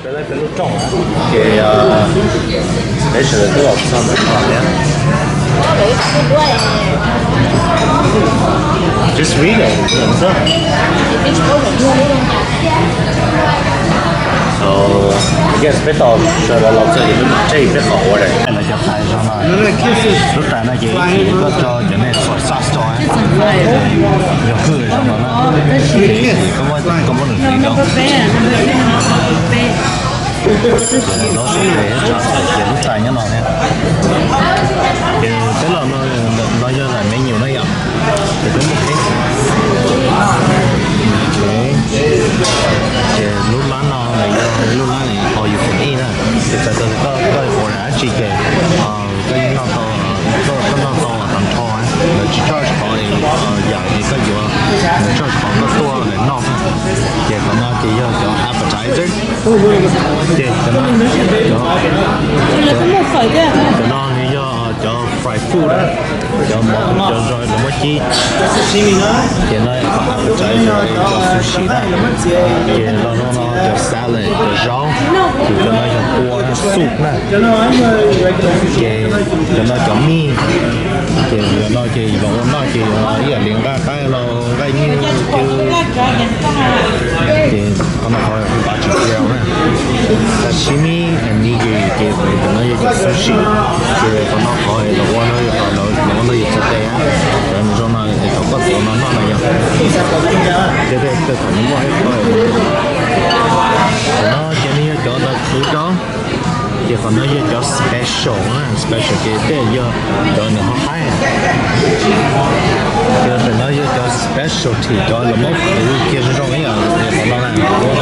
Peb lub rooj ces peb sawv daws twb los txog ntawm no thiab. Just read it. So, yes, peb tau sawv daws los txog ces peb mus check peb qhov order. Lawv cov thais zoo no, lub tais no ces ib chim koj tso cov nej soy sauce rau, yog hwj zoo no na, ib chim koj muab, koj muab nws hliv rau. Ces lub tais nyob no thiab. Ces peb los no, no yog daim menu na yom. Ces peb muab qhib. Ces lub lab no nws yog lub lab all you can eat na. Ces txawm tias koj, koj order dab tsi ces koj yeej noj tau, koj, koj noj tau tag nrho. Lawv tsis charge qhov yam li koj yuav, lawv charge qhov koj tuaj noj na. Ces qhov no ces yog cov appetizer. Ces cov no, cov no nws yog cov fried food na, cov mov, cov zog lawv muab cib. Ces no appetizer, cov sushi na. Ces los no no cov salad, cov zaub. Ces cov no yog kua soup na. Ces cov no cov meat. Ces cov no ces los ua noj ces ib yam li nqaij qaib los nqaij nyuj. Ces qhov no qhov pab tsis tiau na. Sashimi and nigiri ces cov no yog cov sushi. Ces qhov no qhov los ua no yog qhov los ua no yog txhais tes, cov nws zoo no es thaum koj tuav no noj no yog. Ces tej thaum nws muaj ib qho, qhov no ces nws yog cov ntawd qhwv rau. Ces qhov no yog cov special na, special ces tej yog cov nws ho haib. Ces ntawm no yog cov specialty, cov lawv muab qhwv kiag zoo zoo ib yam li qhov no na.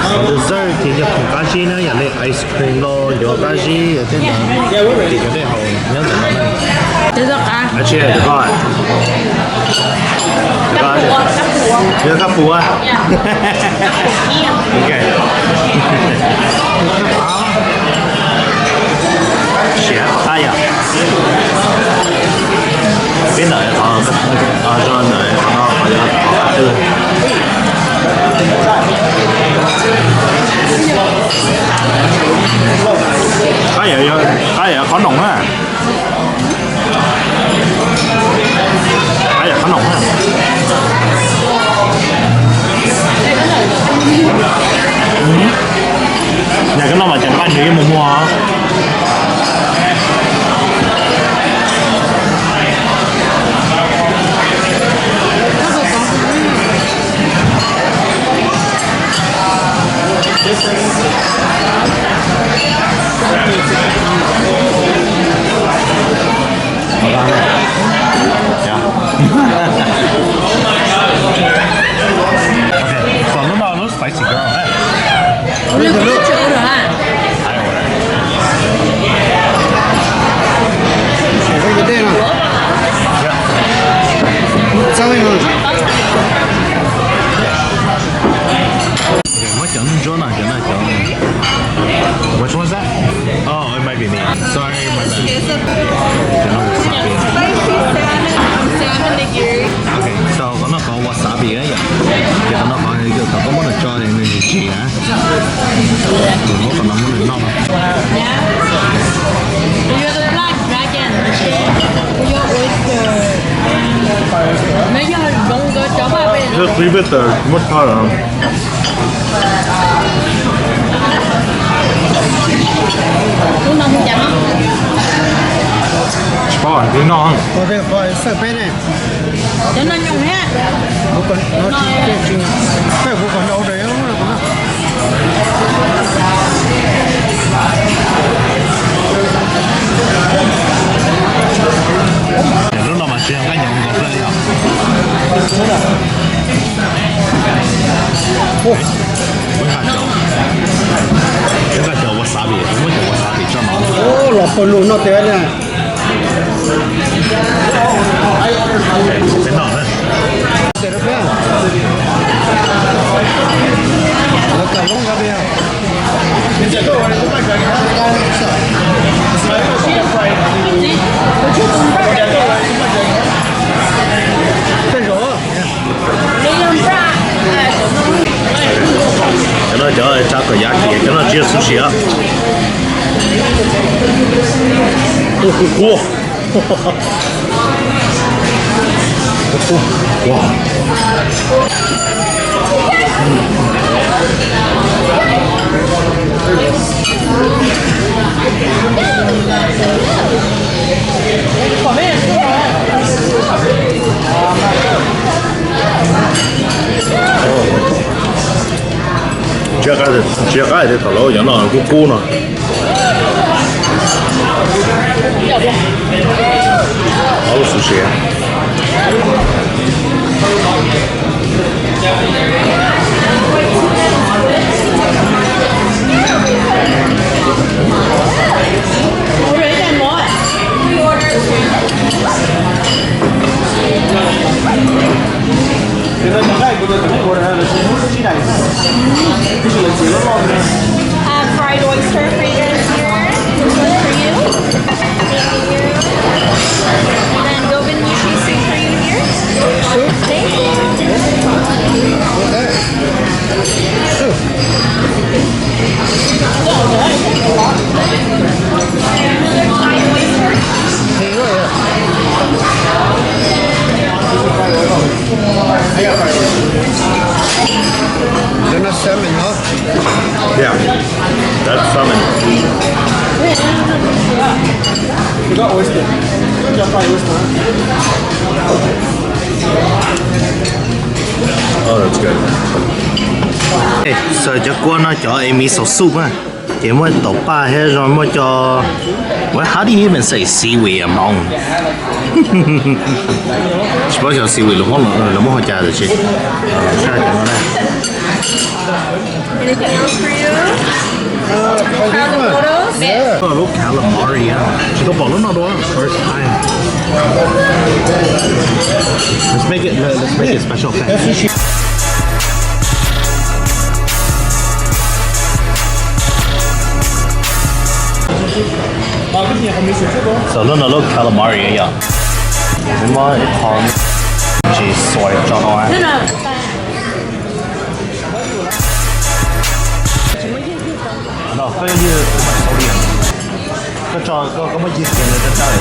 Qhov dessert ces yog khoom qab zib na, yam li ice cream los yuav qab zib tej ntawd. Ces cov dej haus nyob ntawm no na. Yog kab pus a. Ok. Siav qab yom. Peb ntawm qhov, qhov no qhov yog qhov qab twg. Qab yog, qab yog qhov noom na. Qab yog qhov noom na. Yog koj noj mas cov nqaij nws yeej muag muag. Spicy girl, eh? Look at your order, huh? I order. Yeah. Muab cov ntsuab no, cov no, cov. Which one's that? Oh, it might be me. Sorry, my bad. Cov no wasabi. Okay, so qhov no qhov wasabi na yom. Ces qhov no qhov, thaum koj muab nws tso nws ntsim na. Muab qhov no muab nws noj. Just leave it there. Muab tso lawm. Tsis paub, noj. Cov no nyoo thiab. Lub no mas tsis yog nqaij nyoos nkaus plaws li os. Muab nqa cov, muab nqa cov wasabi, muab cov wasabi tso no. Los pawg lug noj tiag na. Peb noj na. Tej zaum. No cov tsa kom yav kiag, cov no tsis yog sushi. Ua, ua, ua. Tsis qab tias thaum lawv ua cov no kub kub no. Ob lub xu siav. Uh, fried oyster for you guys here. This one's for you. Thank you. And then Govan Mushi soup for you here. Thank you. Another fried oyster. They're not salmon, no? Yeah, that's salmon. You got oyster. You got fried oyster, huh? Oh, that's good. Xaws cov kua no cov es miso soup na, ces muaj taum paj thiab zoo, muaj cov, what, how do you even say seaweed in Hmong? Tsis paub xyov seaweed lawv muab, lawv muab hu cas tiam sis saj cov no na. Anything else for you? Crab noodles? Lub calamari, tsis tau pom lub no dua, first time. Let's make it, let's make it special. Thanks. Xaws lub no lub calamari yom. Muab ib qho tsis xuas tso no. No koj ywg, koj tso, koj muab ywg kiag nws dawb dawb.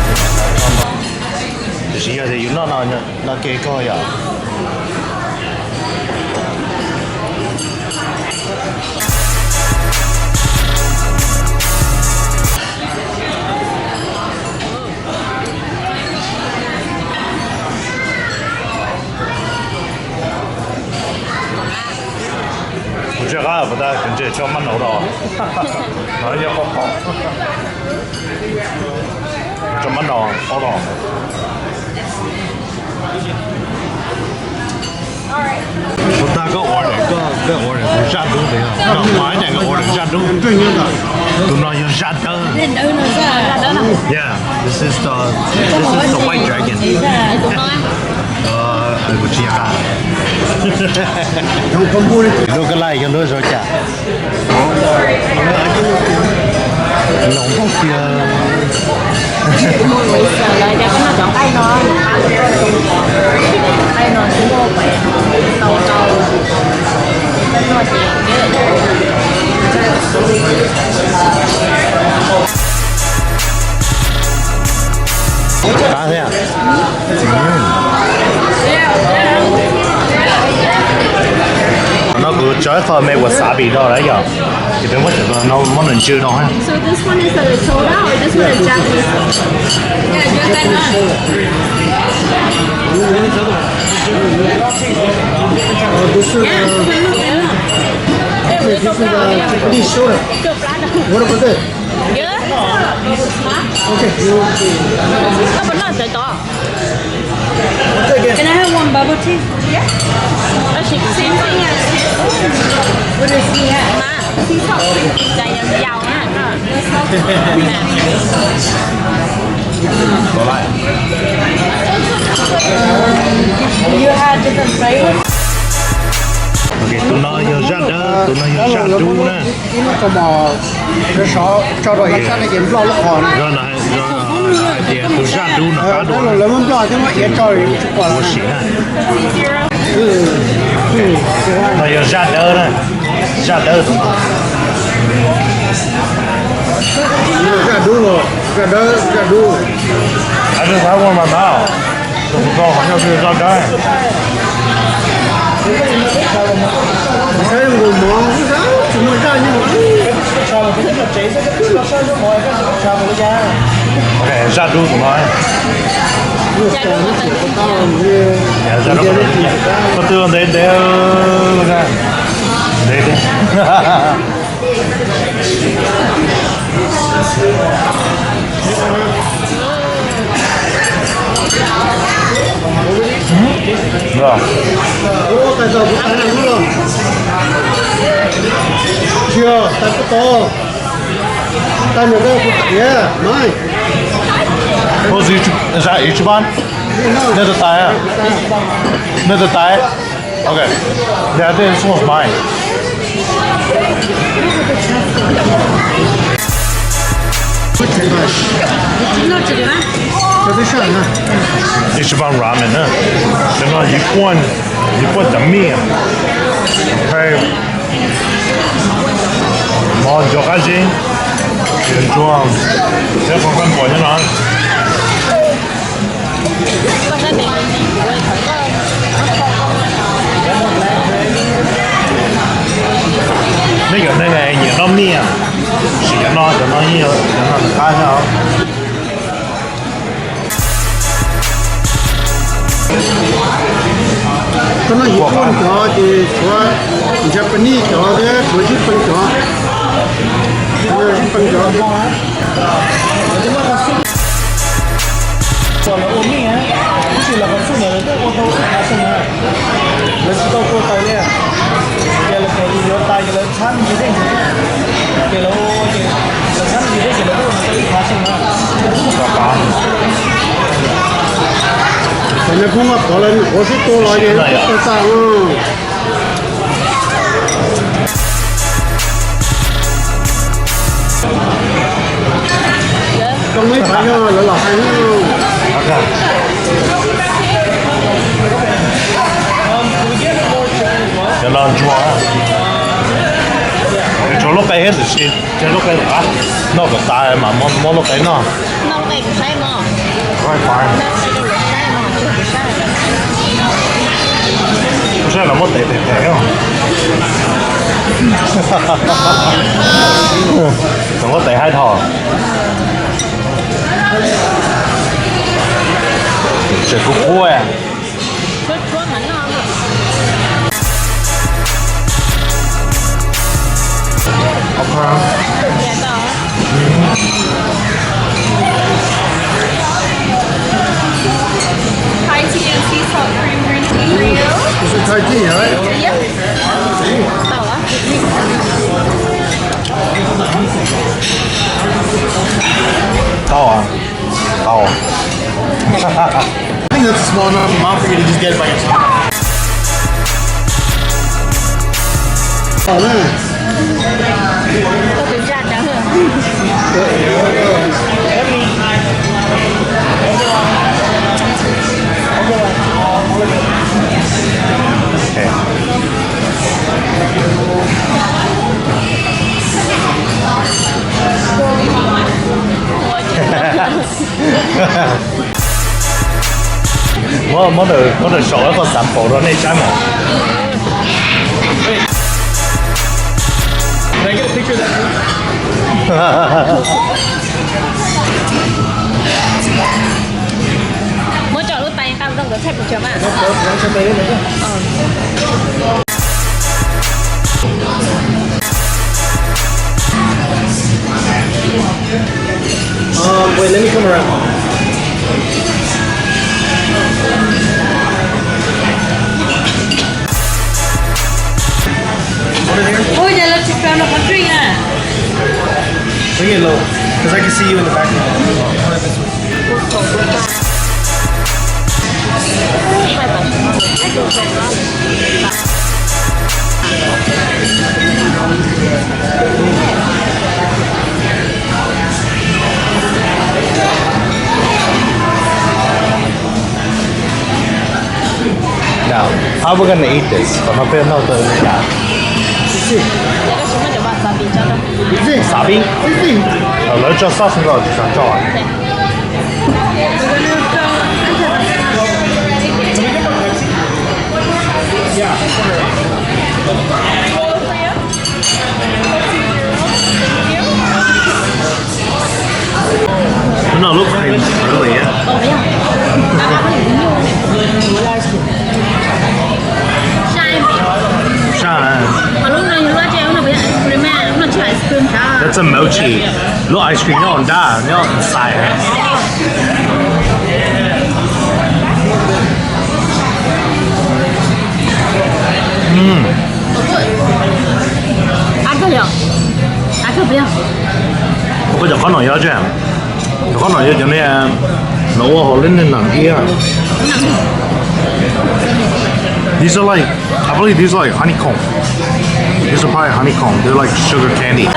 Tiam sis yog tias yus noj no, no ke koj yom. Kuv tsis qab puas tag, kuv ntse tso mab nau los. No yog poj pom. Tso mab nau ob los. Puas tag koj order, koj, koj order tus zaj dub ntawd yog, no, qhov ib daim koj order zaj dub. Tus no yog zaj dawb. Yeah, this is the, this is the white dragon. Kuv tsis yog qab. Lub koj laij yog lub zoo cas? Noo npaum tiag. Lawv tias koj noj cov nqaij no, nqaij no tsis muaj pais tau rau, koj noj ces qab thiab. Qhov no kuv tso ib qho me wasabi rau lawm yom, ces peb muab cov no muab nws ntsw rau. So this one is a soda or this one is Japanese? Yeah, Japanese. This is, uh, okay, this is, uh, Japanese soda. What about that? Okay. Koj puas noj ntawd tod? Can I have one bubble tea? Yeah. Same thing as his. What is he at? Sea salt. Yau na. You had different flavors. Ok, tus no yog zaj dawb, tus no yog zaj dub na. Ib lub tso mos sov tso rau ib sab no ces nploj lub qhov no. Yog no, yog no hais tias tus zaj dub no qab dua. Lawv muab nploj thiab muab iav tso tsis pom ua si na. No yog zaj dawb na. Zaj dawb tus no. Zaj dub los, zaj dawb, zaj dub. Hais rau xav ua mas ntag. Tus tus qhov nyob twg zaj dawb. Saib nkaus mov, tsis muaj zaj nyob. Ok, zaj dub tus no. Zaj dub, koj twb ntev ntev, ntev. Ua, zaj ib tsis ban. Noj tau tais, noj tau tais. Ok. Yeah, I think this one's mine. Ichiban ramen na. Cov no yim puaj, yim puaj cov mij. Mov ncua qab zib, ntsuag, thiab qhov koj npua nyob no. Nej cov neeg nyiam noj mij, sim cov no, cov no yeej yog cov no nws qab thiab os. Koj noj yim puaj cov ces tshuav Japanese cov thiab tshuav Japan cov. Japan cov. Lawv ua mij, tab sis lawv qhov txuj ntawd lawv twb ua tau ib qhov xwb na. Lawv tsis tau tua taws li. Ces lawv yuav tais ces lawv txhab me ntsis dej ntawd, ces lawv ua ces lawv txhab me ntsis dej ces lawv twb ua tau ib qhov xwb na. Ces nws kuj muaj qhov lawv nyuam qhuav xwb tua los ces tau tag. Cov no ntsuag, tsuav lub qe thiab tiam sis ces lub qe tom qab, noj kom tas mas muab lub qe noj. Kuv saib los muab tes tes tes, txawm muab tes haib dhau. Tseem kub kub. Thai tea and sea salt cream green tea for you. Is it Thai tea, right? Yep. Tau ah. Tau. I think that's a small enough amount for you to just get it by yourself. Tau na. Muab, muab daim saum qhov xav npaum rau nej saib mas. Muab tso lub tais nqa zoo nkawd thaij pes tsawg mas. Um, wait, let me come around. Ui, cas lawv tsis pab los qhov drink ah? Bring it low, because I can see you in the background. Now, how we gonna eat this? Qhov no peb noj tau li cas? Xav pib, lawv tso sauce nkaus tsis xav tso. Nó looks like really, yeah. Ôi, không. Sai. Sai. Còn lúc này thì nó trên nó bị ice cream mà, nó chưa ice cream hả? That's a mochi. Lub ice cream nyob ntawm, nyob inside. Mm. Ăn thử nhỉ? Ăn thử nhỉ? Ua, cov qhob no yog tseem, cov qhob no yog cov niag no ua hauv lub niag nees iab. These are like, I believe these are like honeycomb. These are probably honeycomb. They're like sugar candy.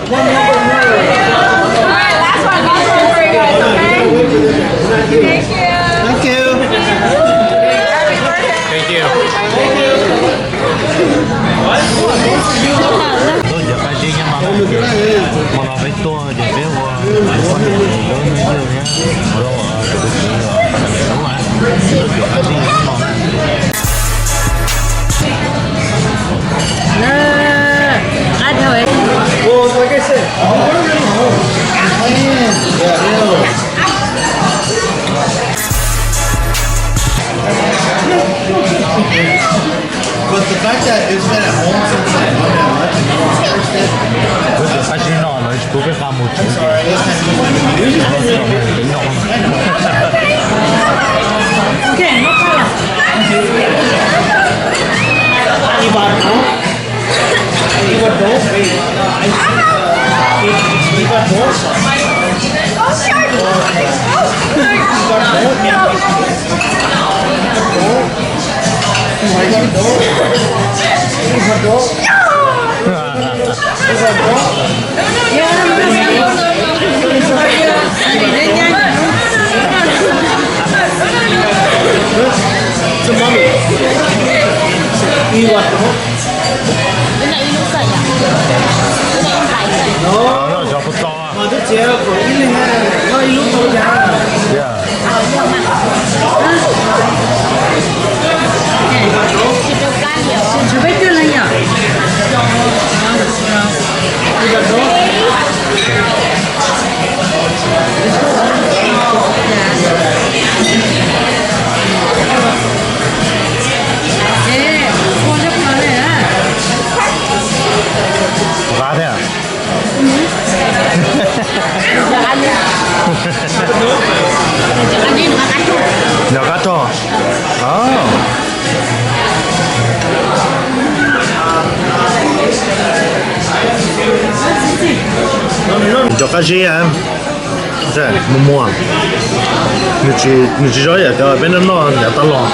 All right, last one, last one for you guys, okay? Thank you. Thank you. Happy birthday. Thank you. Thank you. Tus cov qab zib nyob no, hmo no peb tuaj ces peb ua poj niam lub hnub yug thiab ua tus kwv los tus kwv los tus cov qab zib nyob no na. But the fact that it's been at home since like Monday and left and no one touched it. Tus cov qab zib no lawv tsis pub peb qa mus tsev. Sorry, this has been like the news. Okay, no problem. Ua ib lub xwb yom? Ua ib lub xwb yom? Ua ib lub xwb yom? Yeah. Qab thiab. Nyob qab rog. Cov qab zib muag muag, nws tsis zoo yam cov peb noj noj yav tas los.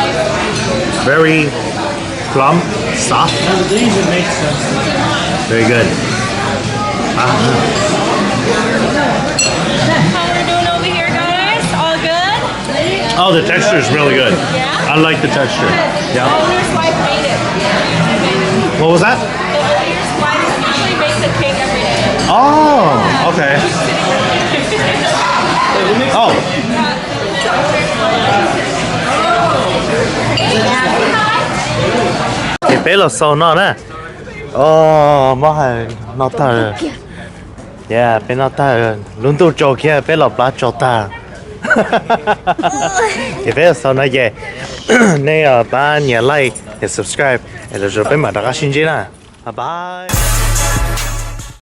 Very plump, soft. Very good. How we doing over here, guys? All good? Oh, the texture is really good. Yeah? I like the texture. Yeah. The owner's wife made it. What was that? The owner's wife usually makes a cake every day. Oh, okay. Oh. Ces peb los xaus no na. Os, mob hais no tag. Ces peb noj tag, lub ntuj tsaus kiag peb los plab tsaus tag. Ces peb los xaus no ces nej pab nias like, nias subscribe, es lwm zaus peb mam rov qab sib ntsib na. Bye bye.